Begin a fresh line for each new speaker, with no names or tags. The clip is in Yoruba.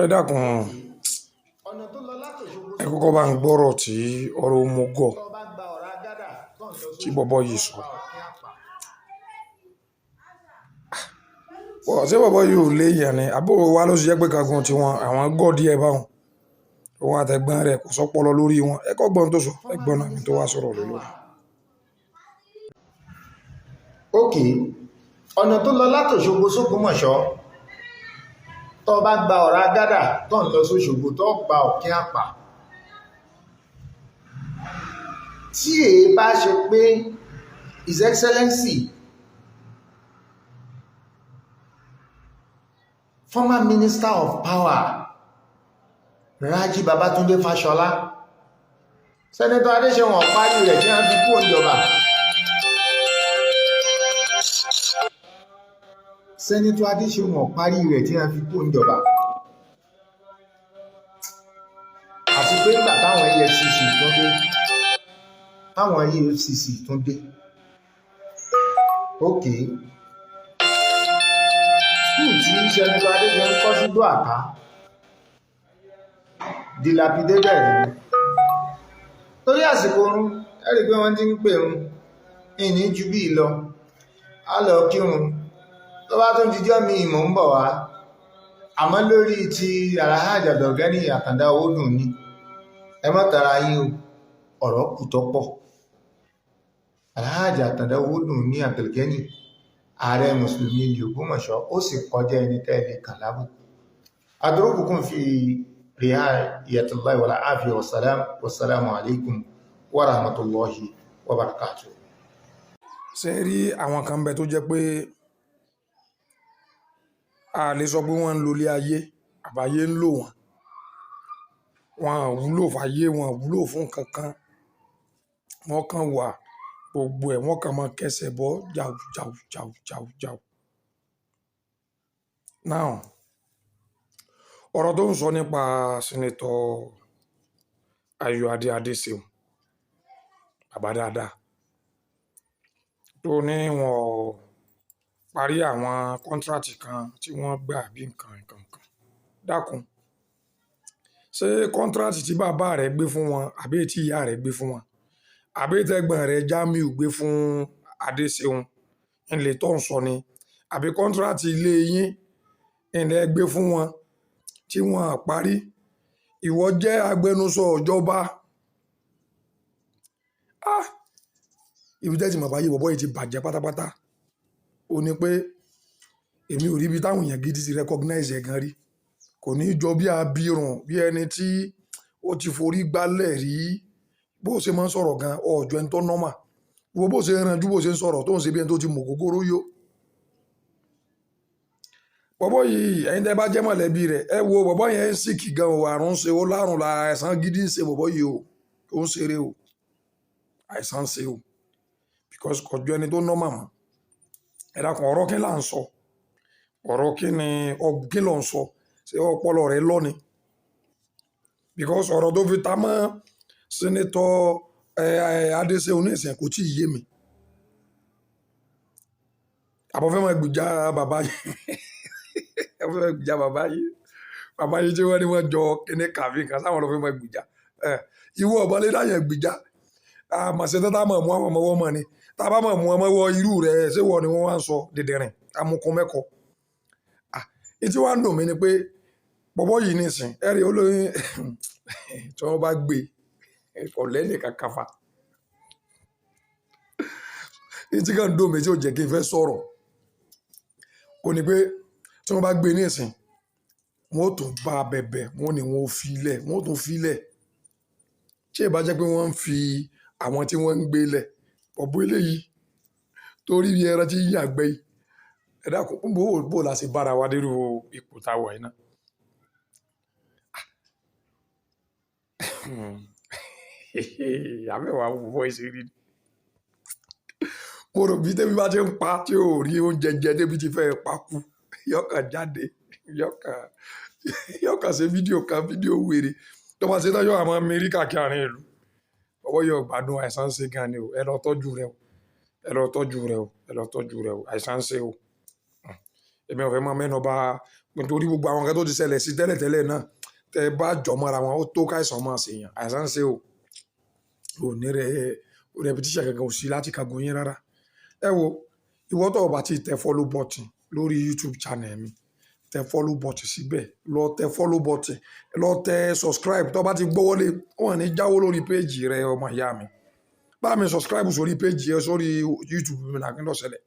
Ẹ dákun,
Ọ̀nà tó lọ látÒṣogbo
ẹ kọ́kọ́ bá ń
sÓgbómọ̀ṣọ́,
gbọ́rọ̀ tí ọ̀rọ̀ òmùgọ̀
tó bá gba ọ̀rá gádà tó ń lọ
tí
sÓṣogbo,
bọ̀bọ́
tó
yìí sọ.
gba Ọ̀kín Àpà.
Bọ̀ ṣé bọ̀bọ́ yìí ò léèyàn ni? Àbúrò wa ló ṣe jẹ́ pé kankan tiwọn, àwọn gọ̀ díẹ̀ báwọn. Òun àtẹ̀gbọ́n rẹ̀ kò sọ́pọlọ lórí wọn. Ẹ kọ́ gbọ́n tó sọ, ẹ
Former
gbọ́n náà tó
Minister
wá
of
sọ̀rọ̀ lé lórí.
Power. Ókè, ọ̀nà tó lọ látÒṣogbo sÓgbómọ̀ṣọ́, tó bá gba ọ̀rá gádà tó ń lọ sÓṣogbo, tó gba Ọ̀kín Àpà. Tí èé bá ṣe pé His Excellency former Minister of Power Raji Babatunde Fashola, Senator Adéṣẹ̀wọ̀n parí rẹ̀ tí wọ́n fi kú òǹjọba. Senator Adéṣẹ̀wọ̀n parí rẹ̀ tí wọ́n fi kú òǹjọba. Àti pé nígbà táwọn EFCC tún dé, táwọn EFCC tún dé. Ókè, skúù tí Senator Adéṣẹ̀wọ̀n kọ́ sí Dúàká, dilapidated ni. Torí àsìkò oorun, ẹ rí i pé wọ́n ti ń pèrun, ìní ju bí lọ, á lọ kírun. Tó bá tún dijọ́ mi ìmọ̀ ń bọ̀ wá. Àmọ́ lórí ti Alhaji Abdulgani Àtàndá Owódùn ni, ẹ má tara yín o, ọ̀rọ̀ kù tó pọ̀. Alhaji Àtàndá Owódùn ní Abdulgani, ààrẹ Mùsùlùmí ilẹ̀ Ògbómọ̀ṣọ́, ó sì kọjá ẹni tẹ́lẹ̀ kàn lábùkù. Adúrókùnkùn fi riayatullahi wal afiya wassalam, wassalamu alaikum wa rahmatullahi wa barakatuh.
Ṣé ẹ rí àwọn kan bẹ tó jẹ́ pé a lè sọ pé wọ́n ń lo ilé ayé, àbáyé ń lò wọ́n. Wọn ò wúlò fáyé, wọn ò wúlò fún nǹkan kan. Wọ́n kàn wà gbogbo ẹ̀, wọ́n kàn máa kẹsẹ̀ bọ́ jàù jàù jàù jàù jàù. Now, ọ̀rọ̀ tó ń sọ nípa Senator Ayọ̀adé Adéṣeun, bàbá dáadáa, tó ní wọn ò parí àwọn contract kan tí wọ́n gbà bí nǹkan nǹkan kan. Dákun, ṣé contract tí bàbá rẹ̀ gbé fún wọn àbí tí ìyá rẹ̀ gbé fún wọn àbí tẹ́gbọ̀n rẹ̀ Jamiu gbé fún Adéṣeun ńlẹ̀ tó ń sọ ni, àbí contract ilé yín ńlẹ̀ gbé fún wọn tí wọ́n á parí? Ìwọ jẹ́ agbẹnusọ ìjọba. Ah! Ibi tẹ́ ti mọ̀ báyìí bọ̀bọ́ yìí ti bàjẹ́ pátápátá. Ó ní pé èmi ò rí ibi táwọn èèyàn gidi ti recognize ẹ̀ gan rí. Kò ní jọ bí abirùn, bí ẹni tí ó ti forí gbálẹ̀ rí. Bó ṣe máa ń sọ̀rọ̀ gan, ọ̀jọ̀ ẹni tó normal. Wo bó ṣe ń ranjú, bó ṣe ń sọ̀rọ̀ tó ń ṣe bí ẹni tó ti mọ̀ gógóró yó. Bọ̀bọ́ yìí, ẹ̀yin tẹ́ bá jẹ́ mọ̀lẹ́bí rẹ̀, ẹ wo bọ̀bọ́ yẹn ń sick gan o, àrùn ṣe ó lárùn la, àìsàn gidi ń ṣe bọ̀bọ́ yìí o, ó ń ṣeré o, àìsàn ń ṣe o, because kò jọ ẹni tó normal mọ́. Ẹ dákun, ọ̀rọ̀ kí là ń sọ? Ọ̀rọ̀ kí ni, kí ló ń sọ? Ṣé ọpọlọ rẹ lọ ni? Because ọ̀rọ̀ tó fi ta mọ́ Senator Adéṣeun ní ìsìn kò tí ì yé mi. Àbọ̀ fẹ́ máa gbìjà bàbá yìí. Àbọ̀ fẹ́ máa gbìjà bàbá yìí. Bàbá yìí tí wọ́n ní wọ́n jọ kíní kàfí kan sáwọn ló fẹ́ máa gbìjà. Ìwọ ọ̀bọ lè dá yẹn gbìjà. Àmọ̀ṣe tó tá mọ̀ mú àwọn ọmọ ọwọ́ mọ̀ ni. Tá bá mọ̀ mú ọmọ ọwọ́ irú rẹ̀, ṣé wọ ni wọ́n wá ń sọ dìdìrìn, amukun mẹ́kọ. Ah! Ìtí wá ń dùn mí ni pé bọ̀bọ́ yìí nísìn, ẹ rí olóyún tí wọ́n bá gbé, kò lẹ́nì kankan fa. Ìtí kan dùn mí tí ó jẹ́ kí n fẹ́ sọ̀rọ̀. Ó ní pé tí wọ́n bá gbé nísìn, wọ́n ó tún bá bẹ̀bẹ̀, wọ́n ní wọ́n ó fi lẹ̀, wọ́n ó tún fi lẹ̀. Tí ì bá jẹ́ pé wọ́n ń fi àwọn tí wọ́n ń gbé lẹ̀, bọ̀bọ́ eléyìí torí bí ẹran tí ń yàgbẹ́ yìí. Ẹ dákun, bó la ṣe bára wa dé irú ipò tá wà yìí ná. Àbẹ́wò àwọn bọ̀bọ́ yìí ṣe rí ni. Mo rò bí tẹ́bí bá ti ń pa tí ò rí oúnjẹ jẹ débi tí fẹ́ pa kú, yọkàn jáde, yọkàn ṣe fídíò kan, fídíò wèrè. Tó bá ṣe tán yóò máa mírí káàkiri àárín ìlú. Bọ̀bọ́ yìí ò gbádùn, àìsàn ń ṣe gan ni o. Ẹ lọ tọ́jú rẹ o. Ẹ lọ tọ́jú rẹ o. Ẹ lọ tọ́jú rẹ o. Àìsàn ń ṣe o. Èmi ò fẹ́ máa mẹ́nu bà, nítorí gbogbo àwọn nǹkan tó ti ṣẹlẹ̀ sí tẹ́lẹ̀tẹ́lẹ̀ náà, tẹ bá jọ mọ́ra wọn, ó tó káìsàn máa ṣèyàn. Àìsàn ń ṣe o. Ò ní rẹ repetition kankan ò sí láti kagun yín rárá. Ẹ wo, ìwọ tó o bá ti tẹ follow button lórí YouTube channel mi, tẹ follow button síbẹ̀, lọ tẹ follow button, lọ tẹ subscribe. Tó bá ti gbọ́wọ́lé, wọ́n ní jáwó lórí page rẹ, ọmọ ìyá mi. Bá mi subscribe sórí page rẹ sórí YouTube mi náà, kí n lọ ṣẹlẹ̀.